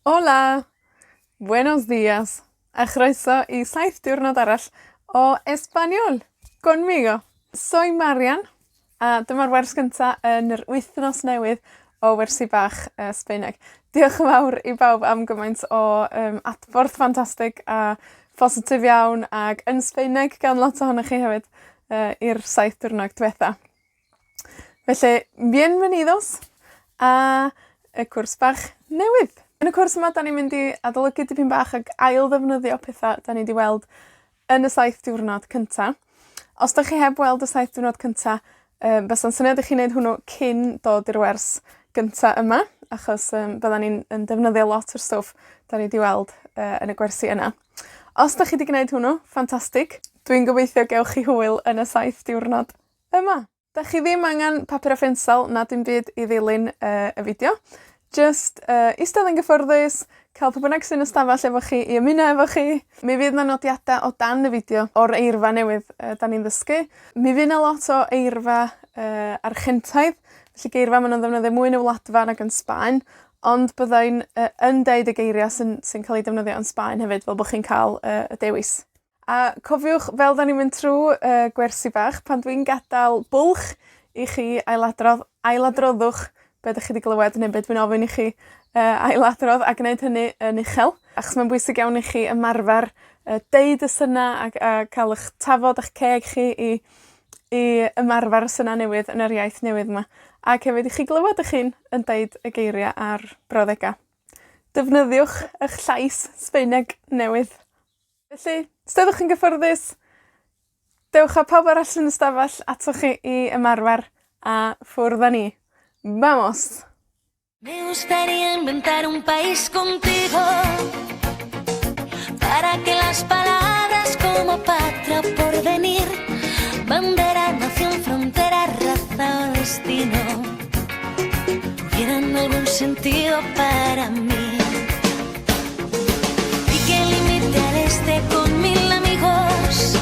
Hola! Buenos dias, a chroeso i saith diwrnod arall o Espaniol, conmigo. Soy Marian, a dyma'r wers gynta yn yr wythnos newydd o wersi bach yy Sbaeneg. Diolch yn fawr i bawb am gymaint o yym, adborth ffantastig a phositif iawn, ag yn Sbaeneg gan lot ohonoch chi hefyd, yy, i'r saith diwrnod dwetha. Felly, bienvenidos a y cwrs bach newydd. Yn y cwrs yma, 'dan ni'n mynd i adolygu dipyn bach ag ail ddefnyddio petha 'dan ni 'di weld yn y saith diwrnod cynta. Os 'dach chi heb weld y saith diwrnod cynta, yy, fysa'n syniad i chi neud hwnnw cyn dod i'r wers gynta yma, achos, yym, byddan ni'n yn defnyddio lot o'r stwff 'dan ni 'di weld, yy, yn y gwersi yna. Os 'dach chi 'di gneud hwnnw, ffantastig. Dwi'n gobeithio gewch chi hwyl yn y saith diwrnod yma. 'Dach chi ddim angan papur a phensal na dim byd i ddilyn, yy, y fideo. Jyst, yy, istadd yn gyfforddus, ca'l pw bynnag sy'n y stafall efo chi i ymuno efo chi. Mi fydd 'na nodiada o dan y fideo o'r eirfa newydd, yy, 'dan ni'n ddysgu. Mi fy' 'na lot o eirfa, yy, Archentaidd, felly geirfa ma' nw'n ddefnyddio mwy yn y Wladfa nag yn Sbaen, ond bydda i'n, yy, yn deud y geiria' sy'n, sy'n ca'l eu defnyddio yn Sbaen hefyd, fel bo' chi'n ca'l, yy, y dewis. A cofiwch, fel 'dan ni'n mynd trw y gwersi bach, pan dwi'n gadal bwlch i chi ailadrodd, ailadroddwch be' 'dych chi 'di glywed neu be' dwi'n ofyn i chi, yy ailadrodd, a gneud hynny yn uchel, achos mae'n bwysig iawn i chi ymarfer yy deud y syna' ag a ca'l 'ych tafod a'ch ceg chi i i ymarfer y syna' newydd yn yr iaith newydd 'ma, ac hefyd i chi glywed 'ych hun yn deud y geiria' a'r brawddega'. Defnyddiwch 'ych llais Sbaeneg newydd. Felly, steddwch yn gyffyrddus, dewch â pawb arall yn y stafell atoch chi i ymarfer, a ffwrdd â ni. Vamos! Me gustaría inventar un país contigo Para que las palabras como patria o porvenir Bandera, nación, frontera, raza o destino Tuvieran algún sentido para mí Y que limite al este con mil amigos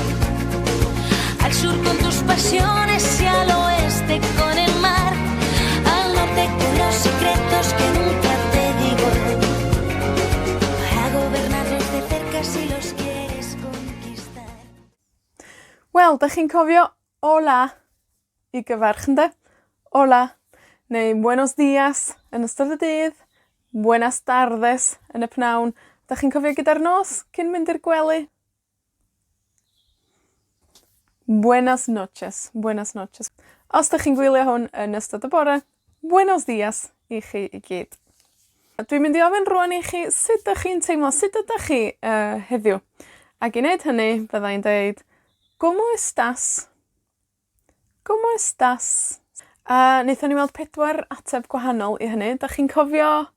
Al sur con tus pasiones y al oeste con el mar Al norte con los secretos que nunca te digo Para gobernarlos de cerca si los quieres conquistar Wel, 'dach chi'n cofio hola i gyfarch, ynde? Hola, neu buenos dias yn ystod y dydd, buenas tardes yn y pnawn. 'Dach chi'n cofio gyda'r nos, cyn mynd i'r gwely? Buenas noches, buenas noches. Os 'dach chi'n gwylio hwn yn ystod y bore, buenos dias i chi i gyd. A dwi'n mynd i ofyn rŵan i chi sut 'dach chi'n teimlo, sut ydach chi, yy, heddiw? Ag i neud hynny, fydda i'n deud, Como estas? Como estas? A naethon ni weld pedwar ateb gwahanol i hynny. 'Dach chi'n cofio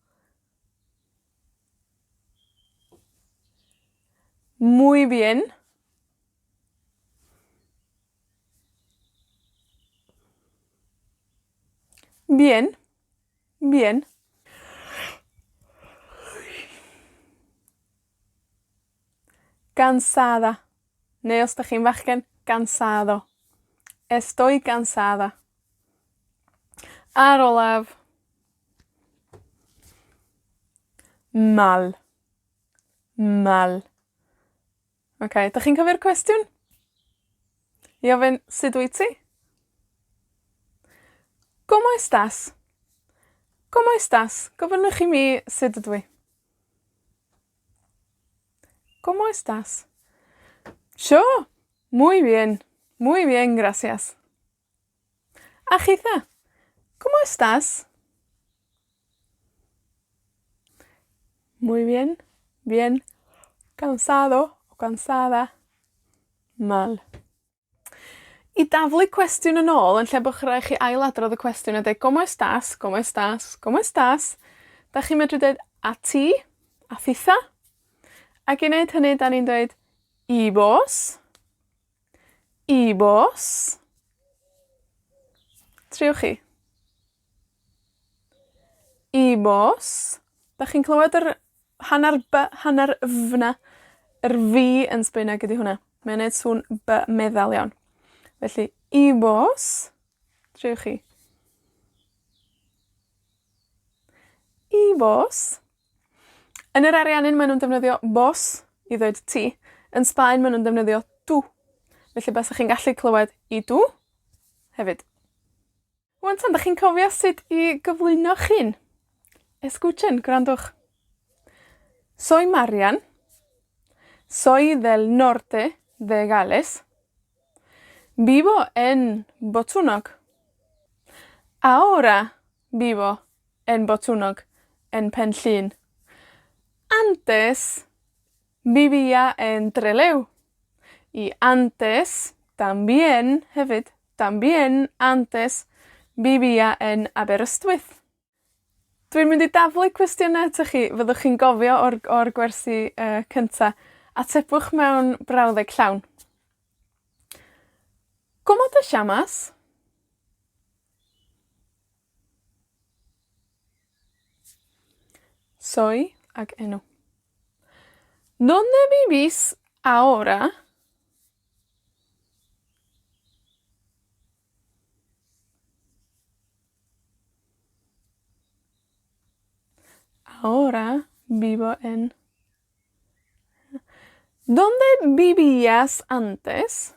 Muy bien. Bien. Bien. Cansada. Neu os 'dach chi'n fachgen, cansado. Estoy cansada. A'r olaf, mal. Mal. Oce, 'dach chi'n cofio'r cwestiwn? I ofyn, sud wyt ti? Como estas? Como estas? Gofynnwch i mi sut ydw i. Como estas? Yo? Muy bien. Muy bien, gracias. A chitha? Como estas? Muy bien. Bien. Cansado o cansada. Mal. I daflu cwestiwn yn ôl, yn lle bo' rai' chi ailadrodd y cwestiwn a deud como estas, como estas, como estas, 'dach chi'n medru deud a ti, a thitha, ac i neud hynny 'dan ni'n dweud y vos, y vos. Triwch chi. Y vos. 'Dach chi'n clywed yr hannar by hannar f 'na? Yr vee yn Sbaeneg ydi hwnna. Mae o'n neud sŵn by meddal iawn. Felly, y vos. Triwch chi. Y vos. Yn yr Ariannin, ma' nw'n defnyddio vos i ddweud ti. Yn Sbaen, ma' nw'n defnyddio tú. Felly, bysach chi'n gallu clywed y tú hefyd. Ŵan 'tan 'dach chi'n cofio sut i gyflwyno'ch hun? Escuchen, gwrandwch. Soy Marian. Soy del norte de Gales. Vivo en Botwnog. Ahora vivo en Botwnog, en Penllyn. Antes vivia en Trelew. Y antes, también, hefyd, también antes vivia en Aberystwyth. Dwi'n mynd i daflu cwestiyna atoch chi, fyddwch chi'n gofio o'r, o'r gwersi, yy, cynta. Atebwch mewn brawddeg llawn. ¿Cómo te llamas? Soy, ag enw. ¿Dónde vivís ahora? Ahora vivo en ¿Dónde vivías antes?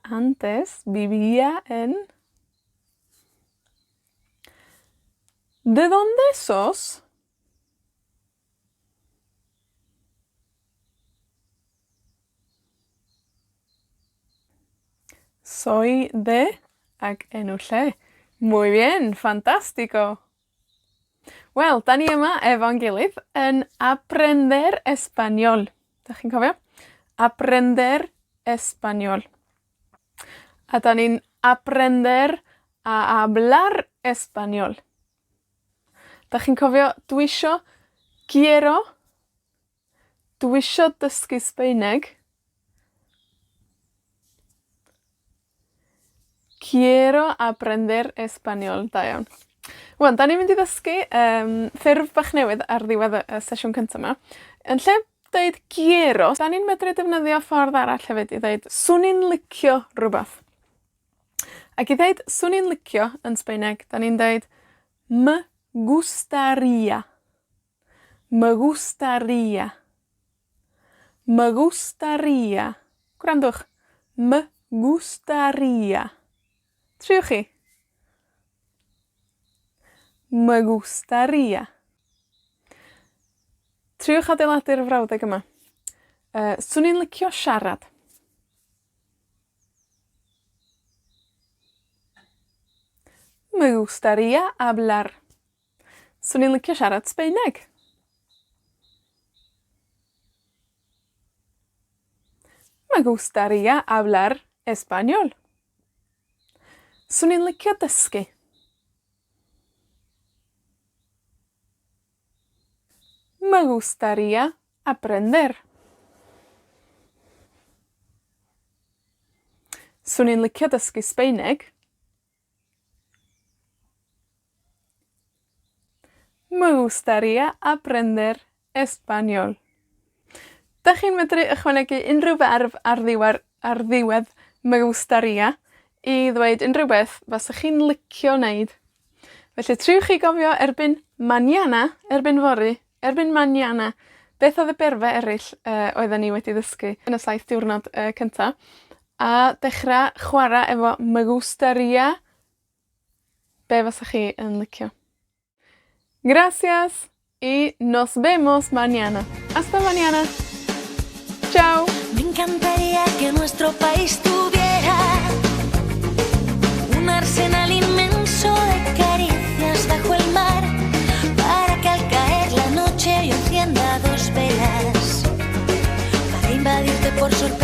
Antes vivía en ¿De dónde sos? Soy de ag enw lle. Muy bien, fantastico. Wel, 'dan ni yma efo'n gilydd yn aprender Español. 'Dach chi'n cofio? Aprender Español. A 'dan ni'n aprender a hablar Español. 'Dach chi'n cofio dwi isio, quiero, dwi isio dysgu Sbaeneg. Quiero aprender Español. Da iawn. Ŵan, 'dan ni'n mynd i ddysgu, yym, ffurf bach newydd ar ddiwedd y y sesiwn cynta 'ma. Yn lle deud quiero, 'dan ni'n medru defnyddio ffordd arall hefyd i ddeud swn i'n licio rwbath. Ag i ddeud swn i'n licio yn Sbaeneg, 'dan ni'n deud me gustaría. Me gustaría. Me gustaría. Gwrandwch. Me gustaría. Triwch chi. Me gustaría. Triwch adeiladu'r frawddeg yma. Yy, 'swn i'n licio siarad. Me gustaría hablar. 'Swn i'n licio siarad Sbaeneg. Me gustaría hablar español. 'Swn i'n licio dysgu. Me gustaría aprender. 'Swn i'n licio dysgu Sbaeneg. Me gustaría aprender español. 'Dach chi'n medru ychwanegu unrhyw ferf ar ddiwer, ar ddiwedd me gustaría i ddweud unrhyw beth fasach chi'n licio neud. Felly, triwch chi gofio erbyn mañana, erbyn fory, erbyn mañana, beth odd y berfe eryll, yy, oedden ni wedi ddysgu yn y saith diwrnod, yy, cynta, a dechra chwara efo me gustaría, be' fasach chi yn licio. Gracias, y nos vemos mañana. Hasta mañana. Ciao. Me encantaría que nuestro país tuviera un arsenal inmenso de caricias bajo el mar, para que al caer la noche yo encienda dos velas, para invadirte por sorpresa.